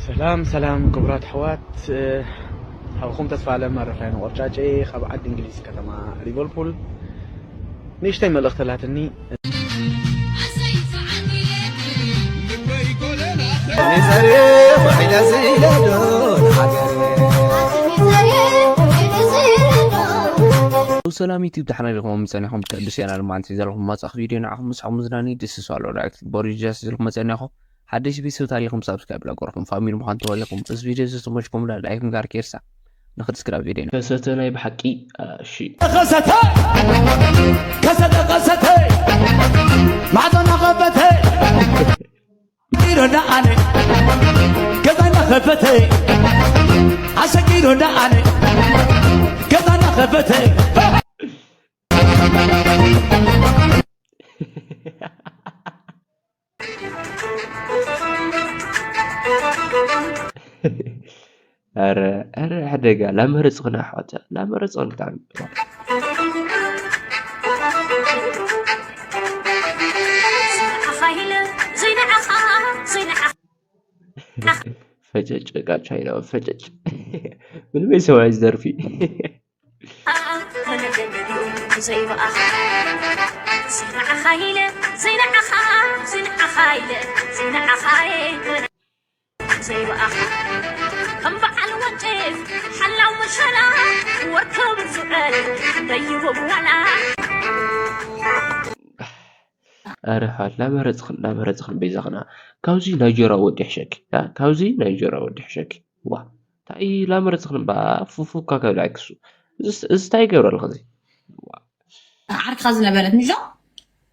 ሰላም ሰላም ክቡራት ኣሕዋት፣ ሓውኹም ተስፋ ኣለም ኣረፋይነ ቆርጫጨ ካብ ዓዲ እንግሊዝ ከተማ ሊቨርፑል። ንእሽተይ መልእኽቲ ኣላትኒ። ሰላም ዩቲዩብ ተሓናሪኹም ጸኒኹም ቅዱስ ያና ድማ ኣንተ ዘለኹም ማጻኽ ቪድዮ ንዓኹም ምስ ሓሙዝናኒ ደስ ይሳሎ ዳይሬክት ቦሪጃስ ዘለኹም መጸኒኹም ሓደሽ ቤተሰብ ታሪኽም ሳብስክራይብ ላጎርኩም ፋሚሊ ምዃን ተወሊኹም እዚ ቪድዮ ዝተመችኩም ዳ ላይክ ምግባር ኬርሳ ንኽትስክራብ ቪድዮ ከሰተ ናይ ብሓቂ እሺ ከሰተ ከሰተ ከሰተ ማዕዶና ከበተ ኢሮና ኣነ ገዛና ከፈተ ኣሰጊሮና ኣነ ገዛና ከፈተ ኧረ ኧረ ሕደጋ ላመረፅኽና ኣሕዋት ላመረፅኽን ብጣዕሚ ፈጨጭ ቃ ቻይና ፈጨጭ ምንም የሰማይ ዝደርፊ ኣረ ሓላ መረፅኽን ላመረፅኽን በይዛኽና ካብዚ ናይ ጀራ ወዲ ሕሸኪ ያ፣ ካብዚ ናይ ጀራ ወዲ ሕሸኪ ዋ እንታይ ላመረፅኽን እባ ፉፉካ ከብላ ክሱ እዚ እንታይ ይገብረልኽ እዚ ዓርክኻ ዝነበረት ንዞ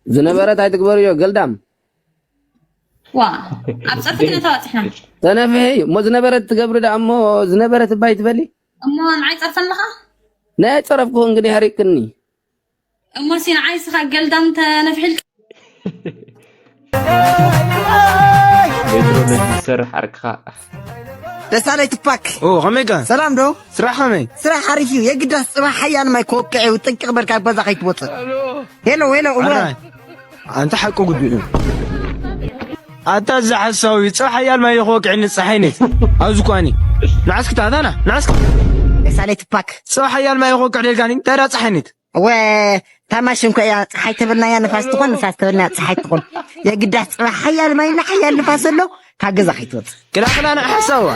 ዝነበረት ኣይትግበርዮ ገልዳም ዋ ኣብ ፀርፊ ክነተባፅሕና ተነፍሒ እሞ ዝነበረት ትገብሪ ደኣ እሞ ዝነበረት እባ ይትበሊ እሞ ንዓይ ፀርፈ ኣለኻ ናይ ፀረፍኩ እንግዲህ ሃሪቅኒ እሞ ሲ ንዓይ ስኻ ገልዳም ተነፍሒልካ ሜትሮ ነዚ ዝሰርሕ ዓርክኻ ደሳለይ ትፓክ ኦ ከመይ ከ ሰላም ዶ ስራሕ ከመይ ስራሕ ሓሪፍ እዩ የግዳስ ፅባሕ ሓያል ማይ ክወቅዕ እዩ ጥንቅቕ በልካ ኣብ ገዛ ከይትወፅእ ሄሎ ሄሎ እወ ኣራይ ኣንተ ሓቂ ጉዱእ እዩ ኣታ እዚ ሓሳዊ ፅባሕ ሓያል ማይ ክወቅዕ ንፅሓይ ነት ኣብዚ ኳኒ ንዓስኪ ታታና ንዓስኪ ደሳለይ ትፓክ ፅባሕ ሓያል ማይ ክወቅዕ ደልካኒ እንታይ ዳ ፀሓይ ነት እወ ታማሽን ኮ እያ ፀሓይ ተበልናያ ንፋስ ትኾን ንፋስ ተበልናያ ፀሓይ ትኾን የግዳስ ፅባሕ ሓያል ማይና ሓያል ንፋስ ኣሎ ካብ ገዛ ከይትወፅእ ክላኽላ ንዓ ሓሳዋ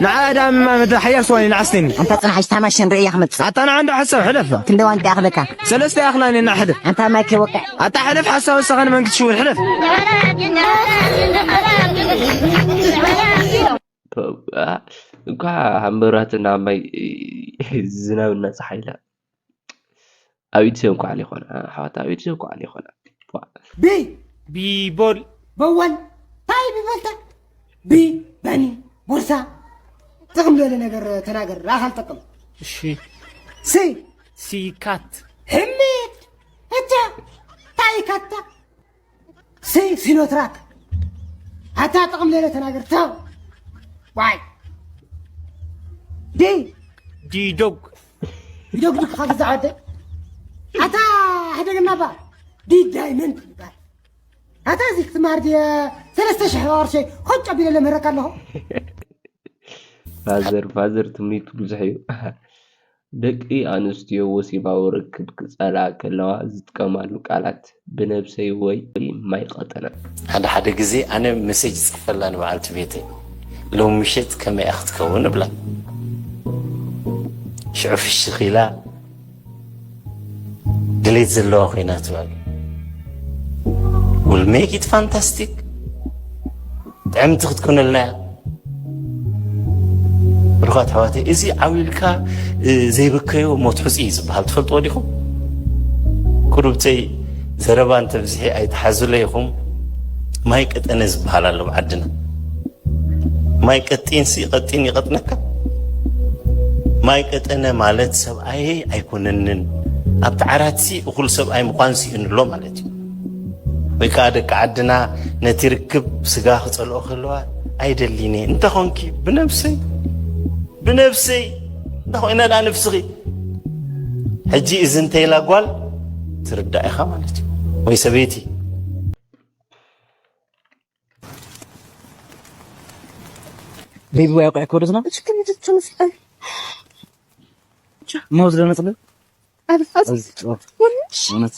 ንዓ ዳማ ምድሪ ሓያል ስዋኒ ንዓስተኒ ኣንታ ፅናሓሽ ታማሽን ርእያ ክመፅእ ኣታ ንዓ እንዶ ሓሳብ ሕለፍ ክንደይ ዋንጫ ያኽለካ ሰለስተ ያኽላኒ እና ሕለፍ ኣንታ ማይ ከይወቅዕ ኣታ ሕለፍ ሓሳብ ሰኸን መንግስቲ ሽውን ሕለፍ እንኳ ሃምበራትና ማይ ዝናብ እና ፀሓይላ ኣብ ኢድ ሰብ እንኳዕ ይኾና ኣሕዋት ኣብ ኢድ ሰብ እንኳዕ ይኾና ቢ ቢቦል በወል ታይ ቢበልታ ቢ በኒ ቦርሳ ጥቅም ለለ ነገር ተናገር ራኻል ጠቅም እሺ ሲ ሲካት ሕሚድ እጃ ታይ ካታ ሲ ሲኖትራክ ኣታ ጥቅም ለለ ተናገር ተው ዋይ ዲ ዲዶግ ዲዶግ ድክ ኸግዛ ዓደ ኣታ ሕደግና ባ ዲ ዳይመንድ ይባል ኣታ እዚ ክትማር ድየ ሰለስተ ሽሕ ቅርሺ ኮጭ ኣቢለ ለምህረካ ኣለኹ ፋዘር ፋዘር ትምኒቱ ብዙሕ እዩ ደቂ ኣንስትዮ ወሲባዊ ርክብ ክጸልኣ ከለዋ ዝጥቀማሉ ቃላት ብነብሰይ ወይ ማይ ቀጠነ። ሓደ ሓደ ግዜ ኣነ መሴጅ እጽሕፈላ ንበዓልቲ ቤተይ፣ ሎሚ ምሸት ከመይ እያ ክትከውን እብላ። ሽዑ ፍሽኽ ኢላ ድሌት ዘለዋ ኮይና ትበል። Will make it fantastic። ጥዕምቲ ክትኮነልና እያ። ብሩኻት ኣሕዋተይ፣ እዚ ዓው ኢልካ ዘይበከዮ ሞት ሑፅ እዩ ዝበሃል ትፈልጥዎ ዲኹም? ቁሩብተይ ዘረባ እንተብዚሐ ኣይትሓዙለይ ኢኹም። ማይ ቀጠነ ዝበሃል ኣሎ ኣብ ዓድና። ማይ ቀጢንሲ ቀጢን ይቐጥነካ። ማይ ቀጠነ ማለት ሰብኣየይ ኣይኮነንን ኣብቲ ዓራትሲ እኹል ሰብኣይ ምዃን ስኢኑ ኣሎ ማለት እዩ። ወይ ከዓ ደቂ ዓድና ነቲ ርክብ ስጋ ክፀልኦ ከለዋ ኣይደሊን እየ እንተኾንኪ ብነብሰይ ብነብሰይ እንተኾይነ ደኣ ነብስኺ ሕጂ እዚ እንተይላ ጓል ትርዳእ ኢኻ ማለት እዩ ወይ ሰበይቲ ቤቢ ወይ ኣውቂዕክዎ ዶ ዝና? እሺ፣ ከመይ ትትምስል? መውዝ ዶ ነጽልእ? ኣረ፣ ኣረ። እውነት።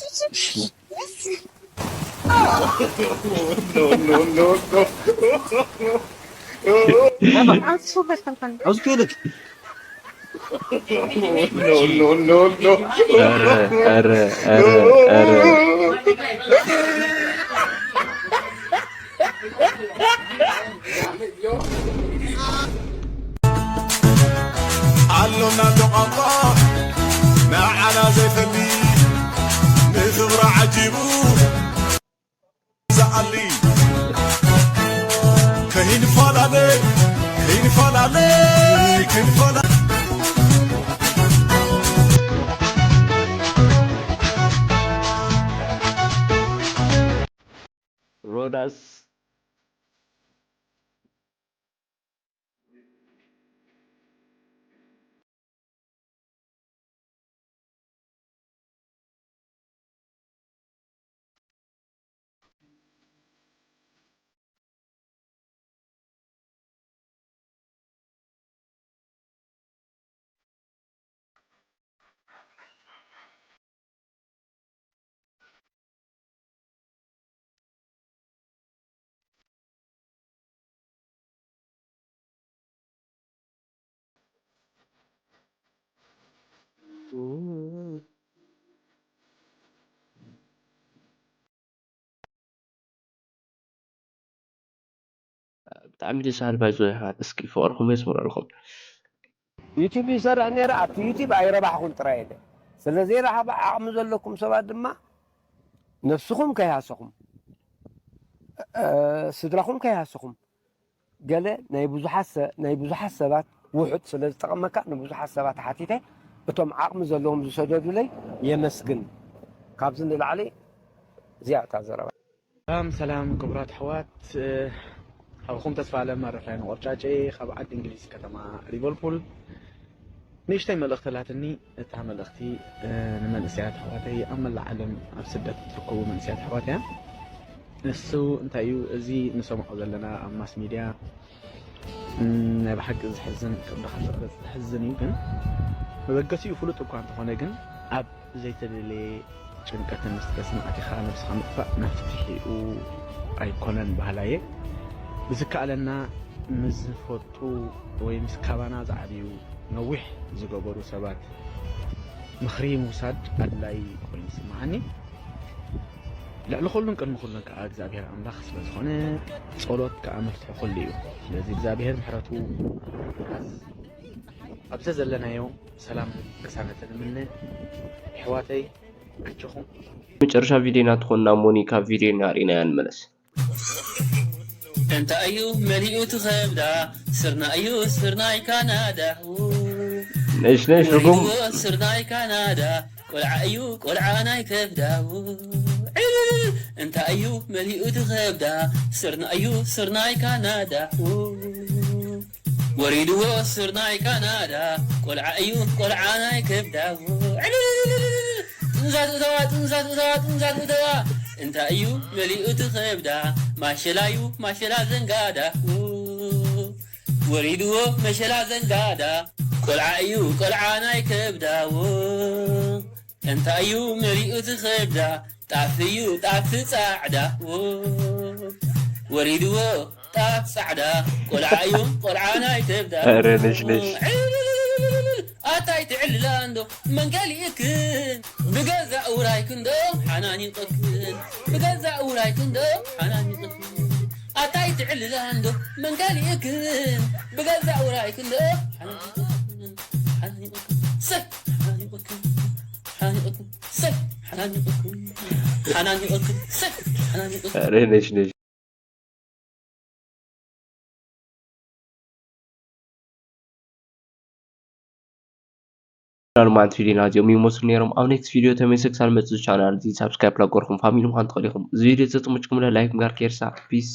ኣብዚ ከይድክ። ኧረ፣ ኧረ፣ ኧረ፣ ኧረ። ኣሎና ኣሎ ቋንቋ ንዓና ዘይፈሊ ንኽብራ ዓጂቡ ዝኣሊ ከይንፈላለ ከይንፈላለ ከይንፈላለ ሮዳስ ብጣዕሚ ደስ በሃሊ ባይዞ ይሓት እስኪ ፍቕርኹም የስምረልኩም። ዩቲብ ይሰርሕ ነይረ፣ ኣብቲ ዩቲብ ኣይረባሕኹን ጥራይ ኢለ። ስለ ዘይረኸበ ዓቕሚ ዘለኩም ሰባት ድማ ነብስኹም ከይሃሰኹም፣ እ፣ ስድራኹም ከይሃሰኹም፣ ገለ ናይ ብዙሓት ሰ-፣ ናይ ብዙሓት ሰባት ውሑድ ስለ ዝጠቐመካ ንብዙሓት ሰባት ሓቲተ፣ እቶም ዓቕሚ ዘለዎም ዝሰደዱለይ የመስግን። ካብዚ ንላዕሊ እዚኣ እታ ዘረባ። ሰላም ሰላም ክቡራት ኣሕዋት፣ ሓውኹም ተስፋ ኣለም ኣረፋይነ ቆርጫጨ ካብ ዓዲ እንግሊዝ ከተማ ሊቨርፑል። ንእሽተይ መልእኽቲ ኣላትኒ። እታ መልእኽቲ፣ እ፣ ንመንእሰያት ኣሕዋተይ ኣብ መላእ ዓለም ኣብ ስደት እትርከቡ መንእሰያት ኣሕዋት እያ። እሱ እንታይ እዩ፣ እዚ ንሰምዖ ዘለና ኣብ ማስ ሚድያ፣ እም፣ ናይ ብሓቂ ዘሕዝን፣ ከብድኻ ዝቕርጽ ዘሕዝን እዩ። ግን መበገሲኡ ፍሉጥ እኳ እንተኾነ፣ ግን ኣብ ዘይተደለየ ጭንቀትን ስትረስን ኣቲኻ ነብስኻ ምጥፋእ መፍትሒኡ ኣይኮነን በሃላይ እየ። ብዝከኣለና ምስ ዝፈጡ ወይ ምስ ካባና ዝዓብዩ ነዊሕ ዝገበሩ ሰባት ምኽሪ ምውሳድ ኣድላዪ ኮይኑ ይስምዓኒ። ልዕሊ ኩሉን ቅድሚ ኩሉን ከኣ እግዚኣብሔር ኣምላኽ ስለ ዝኾነ፣ ጸሎት ከኣ መፍትሒ ኩሉ እዩ። ስለዚ እግዚኣብሔር ምሕረቱ ኣብ ዘዘለናዮ ሰላምን ቅሳነትን እምነ። ኣሕዋተይ፣ ኣጆኹም። መጨረሻ ቪድዮና ትኾንና ሞኒ፣ ካብ ቪድዮና ርኢናያ ንመለስ። እንታይ እዩ መሊኡ እቲ ኸብዳ? ስርና እዩ፣ ስርናይ ካናዳ። ነሽ ነሽ ርጉም። ወሪድዎ ስርናይ ካናዳ፣ ቆልዓ እዩ፣ ቆልዓ ናይ ከብዳ። ዕልልል። እንታይ እዩ መሊኡ እቲ ኸብዳ? ስርና እዩ፣ ስርናይ ካናዳ። ወሪድዎ ስርናይ ካናዳ፣ ቆልዓ እዩ፣ ቆልዓ ናይ ከብዳ። ዕልልል። ጥንዛት እተዋ፣ ጥንዛት እተዋ፣ ጥንዛት እተዋ። እንታይ እዩ መሊኡ እቲ ኸብዳ? ማሸላ እዩ፣ ማሸላ ዘንጋዳ። ወሪድዎ መሸላ ዘንጋዳ፣ ቆልዓ እዩ፣ ቆልዓ ናይ ከብዳ። እንታይ እዩ መሊኡ እቲ ኸብዳ? ጣፍ እዩ፣ ጣፍ ጻዕዳ። ወሪድዎ ጣፍ ጻዕዳ፣ ቆልዓ እዩ፣ ቆልዓ ናይ ከብዳ። ኧረ ነሽ ነሽ። ዕልልልልልልል። ኣታይ ትዕልላ እንዶ መን ከሊእክን? ብገዛእ ውራይክን ዶ ሓናኒቕክን? ብገዛእ ውራይክን ዶ ሓናኒቕክን? ኣታይ ትዕልላ እንዶ መን ከሊእክን? ብገዛእ ውራይክን ዶ ሓናኒቕክን? ሓናኒቕክን። ሰይ! ሓናኒቕክን። ሓናኒቕክን። ሰይ! ሓናኒቕክን። ሓናኒቕክን። ሰይ! ሓናኒቕክን። ኧረ ነሽ ነሽ። ኖርማል ቪዲዮና እዚኦም ይመስሉ ነይሮም። ኣብ ኔክስት ቪዲዮ ተመልሰ ክሳብ መጽእ ቻናል እዚ ሳብስክራይብ ላገርኩም ፋሚሊ ምዃን ትኽእሉ ኢኹም። እዚ ቪዲዮ ዘጥምጭኩም ላይክ ምግባር ከይርሳዕ። ፒስ።